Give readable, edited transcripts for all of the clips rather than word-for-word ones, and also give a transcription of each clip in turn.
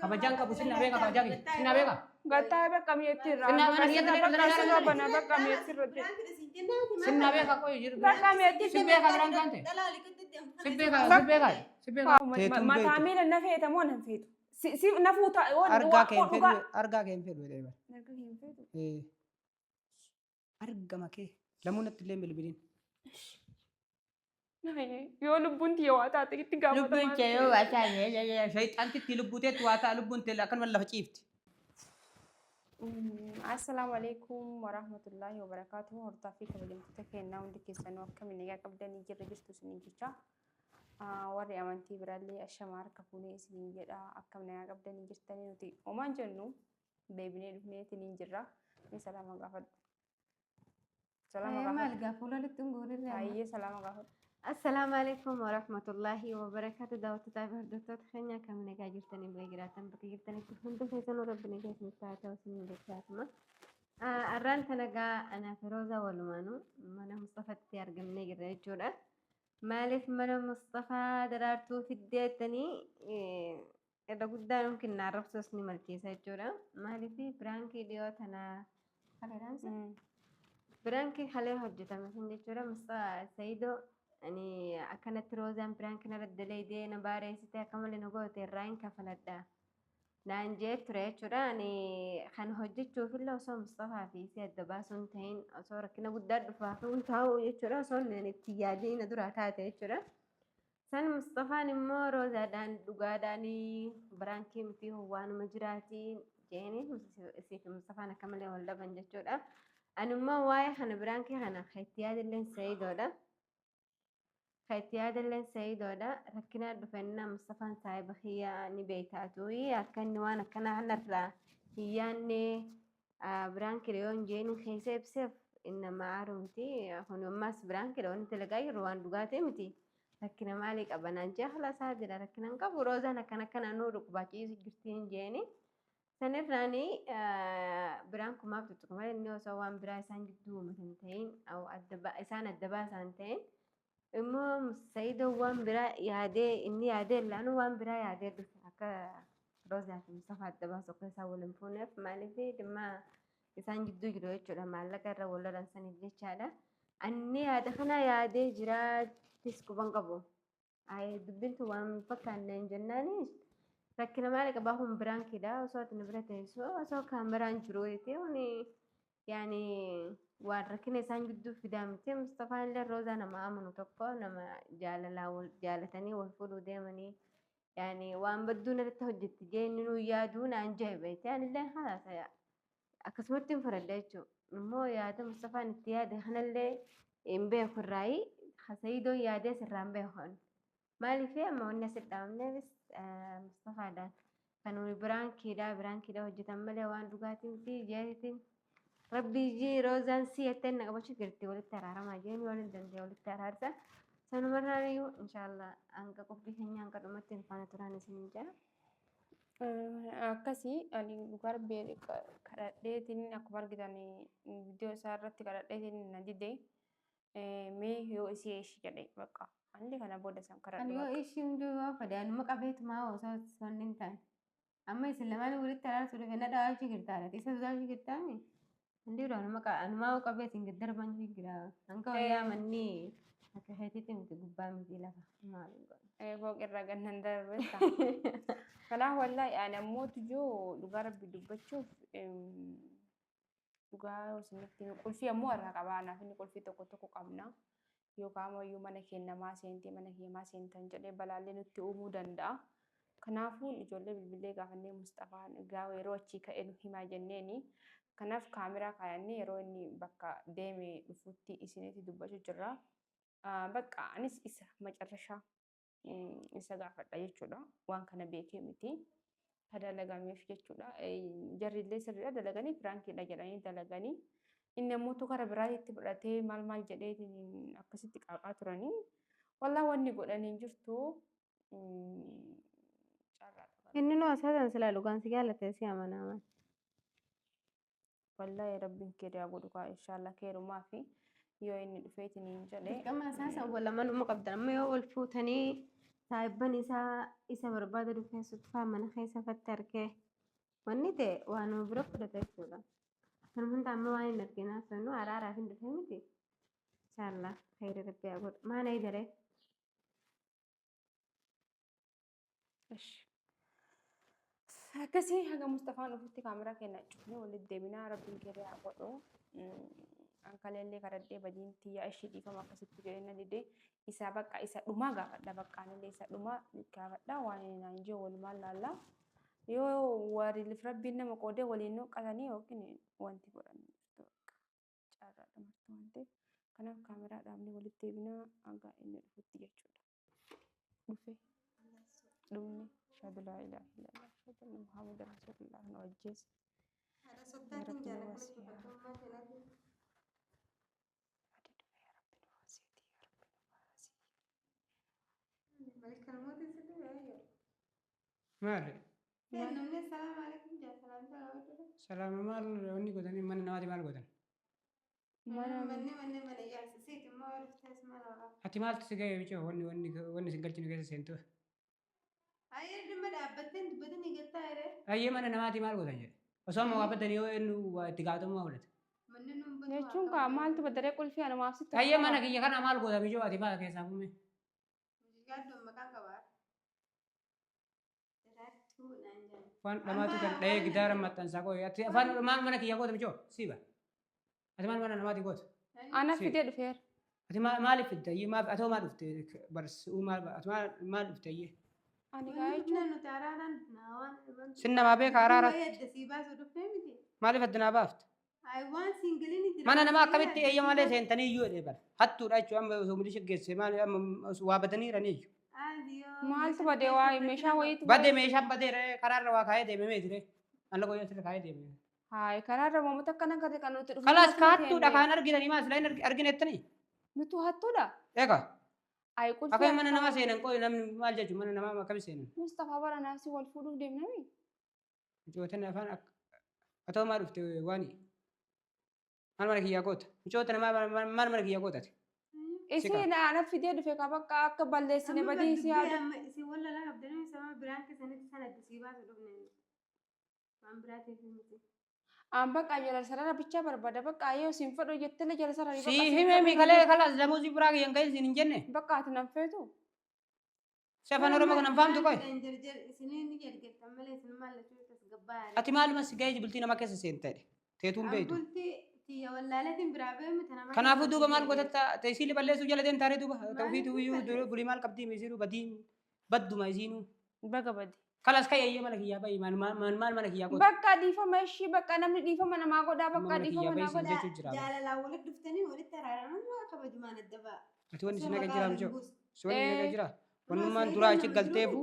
Kabajaan qabu sinna beeka kabajaa kiyya. Sinna beeka. Gattaa bakka mi'eetti irraa. Sinna mana Bakka kiyyatti sirra illee bakka dalagaa sirra dalagaa. bana bakka mi'eetti irra jedhe. Sinna beeka qoy jiru. Bakka mi'eetti Si beeka biraan kaante. Si beeka si beeka si beeka. Teetuun Mataa beektu. miila na feeta moo nan feetu? Si na fuuta yoo Argaa kee hin dhugaa. fedhu argaa kee hin fedhu jedhee bara. Argaa kee hin feetu. Eh. Argama kee lamuu natti illee hin bilbilin. Yoo lubbuun tiyya waa taate itti Lubbuun gaafatamaa. kee yoo waa taate shayxaantitti lubbuu teetti waa ta'a lubbuun tee akkanuma lafa ciifti. Assalaamu alaikum warahmatullaahi wabarakaatuhu. Hordofaa fi kabajamtoota keenyaa hundi keessanuu akkamiin nagaa qabdanii jirra jirtu isiniin jecha. Warri amantii biraallee ashama harka fuunee isiniin jedha. Akkam nagaa qabdanii jirtanii nuti homaan jennu deebinee dhufneetiin jirra. Mee salaama gaafadhu. Salaama Maal gaafadhu. gaa fuula walitti hin guurin. Hayyee salaama gaafadhu. Assalaamu alaikum warahmatullaahi wabarakaatu. Daawwattoota fi hordoftoota keenya akkam nagaa jirtanii bira jiraatan bakka jirtanitti hundi keessanuu rabbi nagaa isinitti haa ta'u isin jechaatuma. Arraan tana gaa anaa fi Roozaa walumaanuu mana Mustafatti argamnee jirra jechuudha. Maaliif mana Mustafaa daraartuu fiddee jettanii irra guddaa yookiin na arrabsuus ni malchiisa jechuudha. Maaliif piraankii dhiyoo tana kaleedhaansa? Piraankii kalee hojjetame sun jechuudha. Mustafa Sayidoo ani akkanatti Roozaan piraankii narra dalaydee na baareessite akka malee na goote irraa hin kafaladha. Naan jee ture jechuudha. Ani kan hojjechuuf illee osoo Mustafaa fi isii adda baasuun ta'in osoo rakkina guddaa dhufaaf hin taa'u jechuudha. Osoo inni itti yaadee na duraa taate jechuudha. San Mustafaan immoo Roozaadhaan dhugaadhaan biraankii miti waanuma jiraati jeeni isii fi Mustafaan akka malee wal dhaban jechuudha. Ani immoo waa'ee kana biraankii kana kan itti yaadalleen Sayidoodha. Kan itti yaadalleen Sayidoodha. Rakkinaa dhufennaa Mustafaan saahiba kiyyaa ni beektaatu akka inni waan akkanaa kanarraa hin yaadne biraankii yoo hin jeeni keessa ibseef innama aaru miti. Kun ammaas biraankii wanti dalagaa jiru waan dhugaatii miti. Rakkina maalii qaba naan jee halaasaa jira rakkina hin qabu Roozaan akkana akkana nuu dhukkubaachiisu jirti hin jeeni. Sanirraani biraan kumaaf tuttuqa malee inni osoo waan biraa isaan gidduu uumatan hin ta'in isaan adda baasan hin ta'in immoo Sayidoo waan biraa yaadee inni yaadee illaanu waan biraa yaadee dhufe akka Roozaa fi Mustafaa adda baasu akka isaan wal hin fuuneef maaliif dhimma isaan gidduu jiru jechuudha maallaqa irra wal lolan saniif jechaadha. Anni yaada kana yaadee jiraattis quban qabu. Ayi dubbintu waan fakkaanne hin jennaani rakkina maali qabaa kun biraankiidha osoo ati na bira teessoo osoo kaameraan jiru jettee kuni yaani waan rakkina isaan gidduu fidaa miti. Mustafaan illee Roozaa nama amanu tokko nama jaalalaa wal jaalatanii wal fuudhuu deemanii yaani waan badduu narratti hojjetti jee inni nuu yaaduu naan jee beekte ani illee halaasa akkasumatti hin fudhadha jechuudha. Immoo yaada Mustafaan itti yaade kanallee hin beeku irraayi. Sayidoon yaadees irraa hin beeku. Maaliif amma wanni asitti dhaabamneefis Mustafaadhaan kan nuyi biraankiidhaa hojjetan malee waan dhugaatii miti jeetiin rabbii jii Roozaan si jettee na qabachuu jirti walitti araaramaa jeen yoo hin danda'e walitti araarsa. Sanumarraan iyyuu inshaallah hanga qophii keenya hanga dhumatti hin faana turaan isin jedha. Akkasii ani dhugaa rabbii kadhadheetiin akkuma argitan viidiyoo isaa irratti kadhadheetiin na dide. Mee yoo isii ishii jedhe bakka anillee kana booda san Ani kadhadhu yoo bakka. ishii hunduu yoo fedhe anuma qabeetumaa osoo wanni hin taane. Amma isin lamaan walitti araarsuu dhufe na dhawaachuu jirtaadha. Isa sodaachuu jirtaami. Hundi dura anuma anumaa qabee isin gad darban jira. Hanga wayyaa manni akka keetiitti miti gubbaa miti lafa. Maal hin godhu. Fooq irraa gannan darbetta. Kanaaf wallaahi ani ammoo tujuu dhugaa rabbi dubbachuuf dhugaa yoo isinitti himu qulfii ammoo irraa qabaa anaaf inni qulfii tokko tokko qabna. Yookaan ammoo mana kennamaa seentee mana keenyaa seentan jedhee balaallee nutti uumuu danda'a. Kanaafuu ijoollee bilbilee gaafannee Mustafaan gaafa yeroo achii ka'e nu himaa jenneeni. Kanaaf kaameraa kaayannee yeroo inni bakka deeme dhufutti isinitti dubbachuu jirra. Bakka anis isa macarrashaa isa gaafadha jechuudha. Waan kana beekee miti. Ka dalagameef jechuudha. Jarri illee sirriidha dalaganii piraankiidha jedhanii dalaganii. Inni ammoo kara biraatitti fudhatee maal maal jedhee akkasitti qaaqaa turanii. Wallaa wanni godhan hin jirtu. Carraadha. Inni nuu asaasan silaa dhugaan si jaalate si amanaa. Wallaahi rabbiin keeriyaa godhu kaa inshaallah keerumaa fi yoo inni dhufeetiin hin jedhe. Dirqama asaasan wal amanuu qabdan. Amma yoo wal fuutanii Saahibban isaa isa barbaada dhufee sutfaa mana keessa fatti argee wanni ta'e waanuma bira fudhata jechuudha. Kan hunda amma waan hin arginaaf sanuu araaraaf hin dhufe miti. Inshallah khayri rabbi haa godhu. Maal eegalee? Ishi. Akkasii haga Mustafaan ofitti kaameraa keenya cufnee walitti deebinaa rabbiin keeree haa godhu. Ankaleellee kadhadhee badiin tiyyaa ishii dhiifama akkasitti jedhee na didee isaa bakka isa dhumaa gaafadha bakka anillee isa dhumaa gaafadha waan inni naan jiru walumaan laalla. Yoo waliif rabbiin nama qoodee waliin nuqqatanii yookiin wanti godhan carraadha marti waan ta'eef kanaaf kaameraa dhaabnee walitti deebinaa hanga inni dhufutti jechuudha. Dhufe dhumne ashhadu laa ilaaha illallah ashhadu anna muhammadan rasuulullah nu ajjeese. Haadha Yaa soddaatiin Rabbi nu jaalladha baasi yaa fakkummaa kanaatiin. Ati dhufe yaa Rabbi nu baasi yaa Rabbi nu baasi. Malkan mootii si dhufe ayyo. Maali? Namni assalaamu alaikum jaa salaamta gaafadhu. Salaama maal wanni godhanii mana namaati maal godhan? Mana Manni manni mana ijaarsa siiti immoo yoo dhuftes mana waraaba. Ati maaltu si ga'e bicoo wanni wanni wanni sin galchinu keessa seentu. Ayyee dhimma dhaabbatteen dubbatanii gattaa yeree. Ayyee mana namaati maal godhan jedhe. Osoo amma waa baddanii yoo eenyu waa itti gaafatamummaa fudhate. Manni nuun batu jechuun kaa maaltu badaree qulfii anumaaf sitti Ayyee mana kiyya kana maal godha bicoo ati faa keessaa fume. Gaaddoon maqaan qabaa. Daraartuu naan jedhan. Afaan dhamaatu kan dhahee gidaara maxxansaa qoy. Ati afaan maal mana kiyya goota bicoo siiba. Ati maal mana namaati goota. Ana Si. fidee dhufeera. Ati maaliif fidda iyyee maaf atoo maal dhufte barsiisuu maal ati maal dhufte iyyee. Ani kaa Wanni jechuun dhufnaan nuti araaraan naa waan. Sin namaa beeka araara. Wayi adda sii baasuu dhuftee miti. Maaliif adda naa baafte? Ayi waan siingiliin jira. Mana namaa akkamitti eeyyama malee seentanii iyyuu jedhee bara. Hattuudha jechuun amma osoo milisha geesse maal amma osoo waa badaniiranii iyyuu. Maaltu badee waa meeshaa wayiitu Badee meeshaan badee ree karaarra waa kaa'ee deeme meeti ree. Alla qoyyoo sirra kaa'ee deeme. Haay karaarra uummata akkana garee kan nuti dhufne. Kalaas ka hattuudha kaan argitanii maal silaa hin argine jettanii? Nutu hattuudha. Egaa Ayi qulfii akkami mana harkaa namaa seenan qoy namni maal jechuun mana namaa akkami seenan? Mustafaa bara naafsi wal fuudhuuf deemnami. Mucootan afaan atoo maal dhufte waani? Maal mana kiyyaa goota? Mucoota namaa maal mana kiyyaa goota ati? Isiin ana fidee dhufe ka bakka akka balleessine badii isii haadha. Isin wal lolaa qabdanii sama biraan keessanitti sana adda sii baasu dhufne. Waan biraatiif miti. Aan bakka jala sarara bichaa barbaada bakka yoo siin fedhu jettele jala sarara bakka Si siin hime fedhu mi kalee kalaas lamuu si biraa kiyyan ka'in siin hin jenne. Bakka ati nan feetu. Si afaan Oromoo kana hin fahamtu qoy. Isiniin ni jarjartan malee isin maallachuu tasgabbaa'aadha. Ati maaluma si ga'ee bultii nama keessa seenta jedhe. Teetuun beektu. Bultii tiyya wallaaleetiin biraa ba'e miti nama. Kanaafuu duuba maal gootatta teessii balleessuu jala deemta haree duuba. Ta'uufiitu iyyuu balleessa? bulii maal qabdii isiinuu badii badduma isiinuu. Baga badi. Kalas ka'e ayyee mana kiyyaa ba'i maal maal maal mana kiyyaa goota. Bakka dhiifama ishii bakka namni dhiifama namaa godhaa Amma bakka mana kiyyaa dhiifama ba'i naa siin godhaa. jechuu jira. Jaalalaan walitti dhuftanii walitti araaraman waa kabajumaan adda ba'a. Ati wanni si naqa jira mijoo. Si wanni Eh. naqa jira. Wannummaan duraa achi galteefu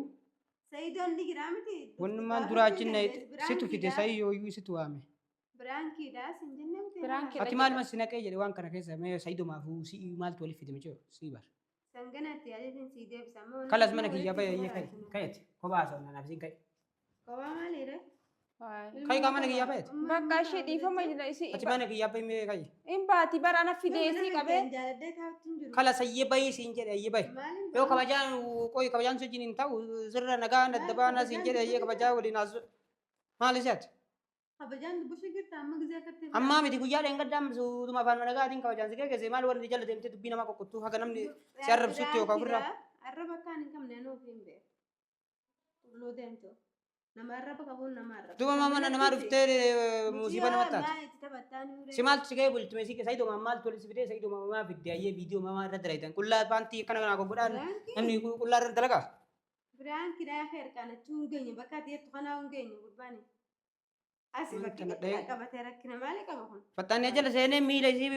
Sayidoon ni jira miti. wannummaan duraa achi na situ fide sayi yooyyuu situ waame. Biraankiidha sin jenne miti. Biraankiidha. Ati maaluma si naqee jedhe waan kana keessa mee sayidumaafuu si'i maaltu waliif fide mijoo sii bar. Sanganatti yaadeetiin sii deebisa. Amma wanni Kalas kun mana kiyyaa walitti ba'i ayyee bu'aa ka'i jiru. ka'eeti kophaa haasa'u naaf siin ka'i. Kophaa maaliidha? Haay. Ka'i kaa mana kiyyaa ba'eeti. Bakka ishee dhiifama jira isii. Ati mana kiyyaa ba'i mee ka'i. In baati bara ana fidee isii qabee. Jaaladhee taa'utti hin jiru. Kalas ayyee ba'i siin jedhe ayyee ba'i. Maaliin Yoo kabajaan qoy kabajaan si wajjin hin ta'u sirra nagaa adda baanaa siin jedhe ayyee kabajaa waliin haasu. Maal isaati? Kabajaan dubbisuu jirta amma gizee akkatti. Ammaa miti guyyaa dheengaddaa suutuma afaan nagaatiin kabajaan si geggeesse maal warri jala deemtee dubbii namaa qoqqottuu haga namni si arrabsutti yookaan ofirraa. Arraba akkaan hin qabne anuu ofiin beeku. Qulluu deemtu. Nama arraba qabuun nama arraba. Duuba maa mana namaa dhuftee muuziqaa namatti taate. Maa itti taphattaa ni Si maaltu si ga'ee bultume si Saidoo maaltu walitti si fidee Saidoo maa fidde ayyee viidiyoo maa irra dalagdan qullaa paantii akkana kanaa goggodhaan namni qullaa irra dalagaa. Biraankidhaa harkaan achii hin geenye bakka ati jettu kanaa hin geenye gurbaani. Asi Maal bakki kana itti dhahee? qabatee rakkina maali qaba kun? Faxxaanni jala seenee miila isii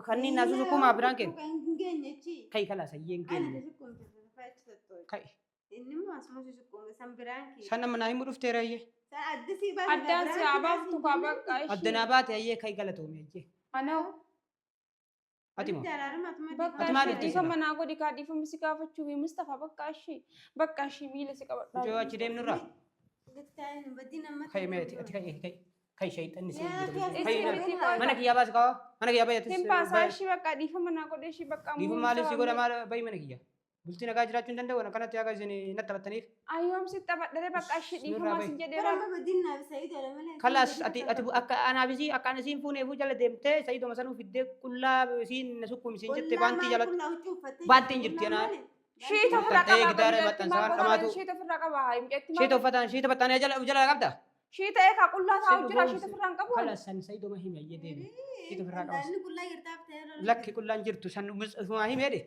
kanneen naasuu sukkumaa biraan kennu. Hin geenye achi. Kai kalaas ayyee hin Ani geenye. sukkuumte fachi tottooche. Kai Inni immoo asuma sukkuumte san biraankii. san nama naa himu dhufteera ayyee. San addisii baasii Addaan si abaaftu kaa bakka ishii. Adda naa baate ayyee kai galatoome ayyee. Anoo Ati moo? bakka Ati maal ishee itti dhiifama naa godhi kaa dhiifama si gaafachuufi Mustafaa bakka ishee bakka ishee miila si qabadhaa. Mucayoo achi deemnurraa. Kai mee ati ati kai kai kai shayxanni si Yaa, kai Isin miti qoy. mana kiyyaa baasi kawa mana kiyyaa bayi atis Hin baasaa ishii bakka dhiifama naa godhe ishii bakka dhiifama maaliif si godha maal bayi mana kiyya Bultii nagaa jiraachuu hin danda'u akkanatti haga isin natti taphattaniif. Ayyoomsi taphadhare bakka ishii Nurraa dhiifamaa bahi. sin jedhee Bara bara. amma badinnaa fi Sa'idoodha malee. Kalaas ati ati akka anaaf isii akka ani isiin fuuneefuu jala deemtee Sa'iidoma sanuu fiddee qullaa isiin na sukkuumisiin jette baantii jala baantiin jirti anaa. Shiita ofirraa Maxxantee qabaa gidaara mucattii maxxansaa maal dhamaatu. godhaa shiita ofirraa qabaa mucattii Shiita maal uffataan shiita baxxanee jala jala qabda. shiita eekaa qullaa taa'u Sin jira dhugoomsi. shiita ofirraa hin qabu. Kalaas san Sa'iidoma himi ayyee deemi. Shiita ofirraa qabas. Inni qullaa jirtaaf ta'e. Lakki qullaan jirtu san ufumaa himi jedhe.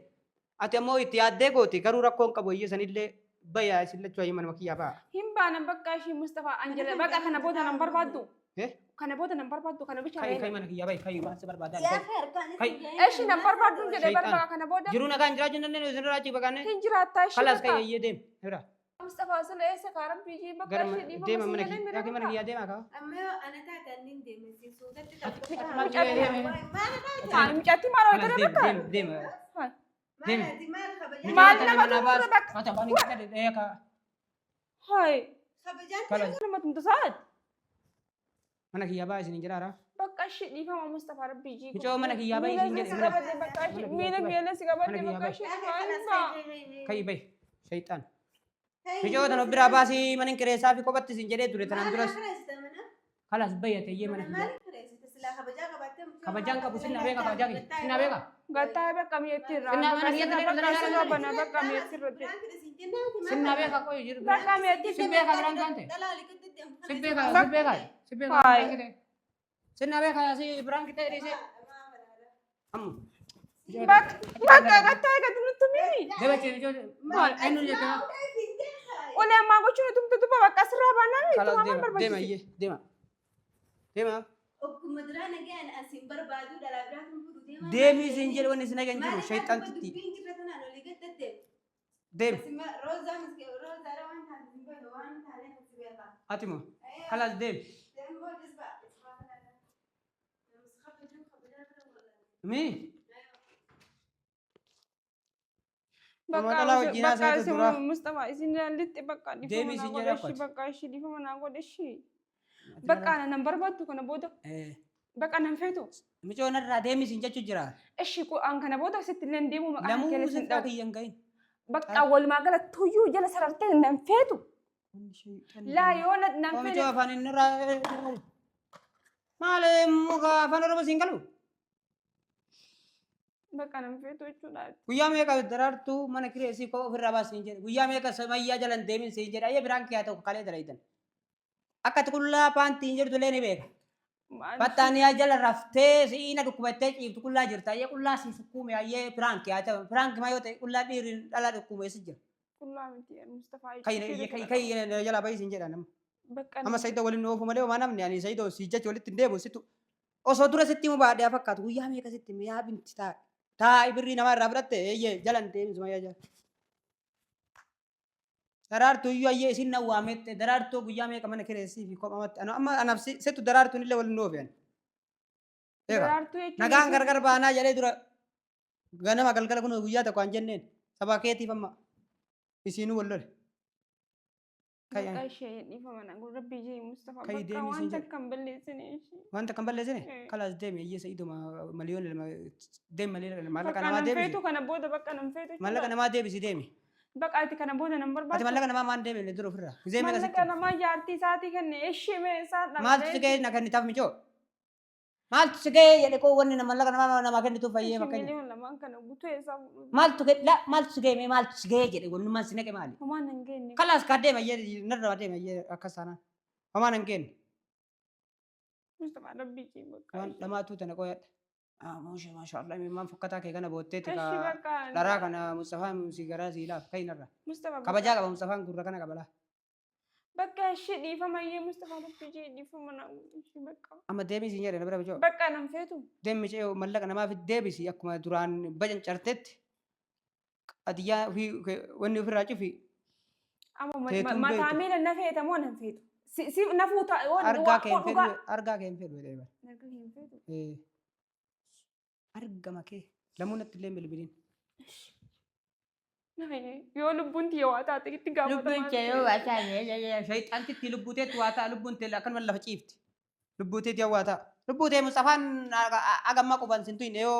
Ati ammoo itti yaaddee gooti garuu rakkoon qabu iyyee sanillee bayaa isin lachuu ayyee manuma kiyyaa ba'a. Hin baanan bakka ishii Mustafaa Anjala bakka kana booda nan barbaaddu. Eh? Kana booda nan barbaaddu kana bicha Kai kai reena. mana kiyyaa ba'i kai waan si barbaadan. Yaa Kai. harkaan Kai. Eshi nan barbaaddu jedhee Shayxaan. barbaada kana booda Jiruu nagaan jiraachuu hin dandeenyu isin irraa achi baqannee. hin jiraattaa ishii Kalaas kai bakka. ayyee deem. Bira. Mustafaa sila eessa kaa rabbii jii bakka Gara ishii dhiifama deema sin mana jedhee kiyyaa. mira Yaa mana bakka. kiyyaa deema kaa. Amma yoo ana taate annin deeme si suutatti Haa mucattii maal Kalaas hojjetee deem bakka. deem deem. Deemi. Maal nama tumurre bakka. Ati afaan hin qabne dhee kaa. Hayi Kalaas nama tumtu sa'aati. mana kiyyaa ba'a isin hin jedhaara. Bakka ishii dhiifama Mustafaa rabbii jii. Mucoo mana kiyyaa ba'i isin jedhe. Miila si qabadde bakka ishii miila miila si qabadde Mana bakka kiyyaa ishii dhiifama. Kai ba'i. Shayxaan. Mucoo tan of biraa baasii mana hin kireessaa fi kophatti isin jedhee ture tanaan duras. Kalaas bayyate iyyee mana kiyyaa. Kabajaan qabu sinna beeka kabajaa kiyya. Sinna beeka. Gattaa bakka mi'eetti irraa. Sinna mana kiyya Bakka ta'ee ishii qabana bakka mi'eetti irratti. Sinna beeka qoyu jiru. Bakka mi'eetti Sin beeka biraan kaante. Sin beeka sin beeka. Sin beeka. Hayi. Sinna beeka si biraan kitee dhiisee. Ammu. Bakka bakka gattaa eegatu nutti mimi. Deema chee mucoo. Maal eenyu jettee? Ulee ammaa gochuun nuti tumtu bakka asirraa baanaan itti Kalaas waamaan deema deema barbaachise. iyyee deema. Deema. Okkuma duraa nagaan asiin barbaadu dhalaa biraa kun fuudhu deemaa. Deemii isin jedhu wanni isin hagan jiru shayxaantitti. Dubbiin jirra tanaan olii gaddatte. Deemi. Roozaa roozaadha waan taate hin beeku waan taaneef si beeka. Ati moo? Kalaas deemi. Mii. Bakka Nama dhalaa wajjin bakka haasa'atu isin dura. Mustafaa isin litti bakka dhiifama Deemii naa isin godhe jedha ishii akkati. bakka ishii dhiifama naa godhe ishii. Bakka ana nan barbaaddu kana booda Eh. bakka nan feetu. Mucoo narraa deemi isin jechuu jira. Ishii an kana booda sitti illee hin deemu maqaan Lamuu keessa hin sirraa dhawu. kiyya hin gahin. Bakka walumaa galatti tuyyuu jala sarartee nan feetu. Laa yoo nan Mucoo feene afaan inni irraa. Maal muka afaan Oromoo siin galu? bakka nan feetu jechuudha. Guyyaa meeqa daraartuu mana kireessii koo ofirraa baasi siin jedhe. Guyyaa meeqa samayyaa jala hin deemin siin jedhe. Ayyee biraan kiyyaa tokko kalee dalaytan. Akka ati qullaa paantii hin jirtu illee ni beeka. Battaaniyaa jala raftee si'ina dhukkubattee ciiftu qullaa jirta. Ayyee qullaa si sukkuume ayyee biraan kiyyaa ta'u. Biraan kimaa yoo ta'e qullaa dhiirri dhalaa dhukkubeessi jira. Qullaa miti Mustafaa. Kai kai kai jala bahi siin jedha nama. Bakka Amma Saidoo waliin oofu malee homaa namni ani Saidoo si jecha walitti hin deemu situ. Osoo dura sitti himu baadhee fakkaatu guyyaa meeqa sitti hime yaa binti taa'i. Taa'i birrii namaa irraa fudhatte eeyyee jala hin deemin sumayyaa jala. Daraartuu iyyuu ayyee isin na waamette daraartuu guyyaa meeqa mana kireessii fi kophamatti ana amma anaaf sittu daraartuun illee waliin oofe ani. Eega Daraartuu jechuun nagaan isin- gargar baanaa jedhee dura ganama galgala kun guyyaa tokko an jenneen saba keetiif amma isiinuu wal lole. Kai Bakka ishee dhiifama na godhe rabbii jee Mustafaa Kai bakka deemi waan isin jedhe. takka hin balleessine ishee. Wanta kan balleessine Eh. kalaas deemi hiyyeessa idoma 2,000,000 deemi malee maallaqa Bakka namaa nan deebisi. feetu kana booda bakka nan feetu Maallaqa jechuudha. namaa deebisi deemi. Bakka ati kana booda nan Ati barbaaddu. maallaqa namaa maan deebine dura ofirraa. Gizee meeqa Maallaqa sitti? namaa jaartii isaatii kenne ishee mee isaa Maaltu si ga'e na kennitaaf micoo? Maaltu si ga'e jedhe koo wanni maallaqa namaa namaa kennituuf fayyee fakkeenya. 2,000,000 kana guutuu isaa fuudhu. Maaltu ga'e la maaltu si ga'e mee maaltu si ga'e jedhe wannummaan si naqe maali? Homaan hin geenye. Kalaas kaa deema iyyee narra deema iyyee akkas taanaan. Homaan hin geenne. Mustafaa rabbii kee bakka. Waan dhamaatu tana qoyadha. Ah, maasha maasha Allah imimmaan fokkataa kee kana bootteeti Ishi ka bakka. dharaa kana Mustafaan si garaa si laaf kai narra. Mustafaa bakka. Kabajaa qaba Mustafaan gurra kana qaba laa. Bakka ishee dhiifama iyyee Mustafaa rabbii jee dhiifama na ishee bakka. Amma deemii siin jedhe na bira bicoo. Bakka nan feetu. Deemmi ce'oo mallaqa namaaf deebisi akkuma duraan bacancartetti qadiyyaa ofii wanni ofirraa cufi Amma teetuun mataa beektu. miila na feeta moo nan feetu? Si si na fuuta yoo Argaa kee hin dhugaa. fedhu argaa kee hin fedhu jedhee bara. Argaa kee hin feetu. Eh. Argama kee lamuu natti illee hin bilbilin. Yoo lubbuun tiyya waa taate itti gaafatamaa. Lubbuun kee yoo waa taate shayxaantitti lubbuu teetti waa ta'a lubbuun tee akkanuma lafa ciifti. Lubbuu teetti waa ta'a. Lubbuu tee Mustafaan agamma quban sintu hin yoo.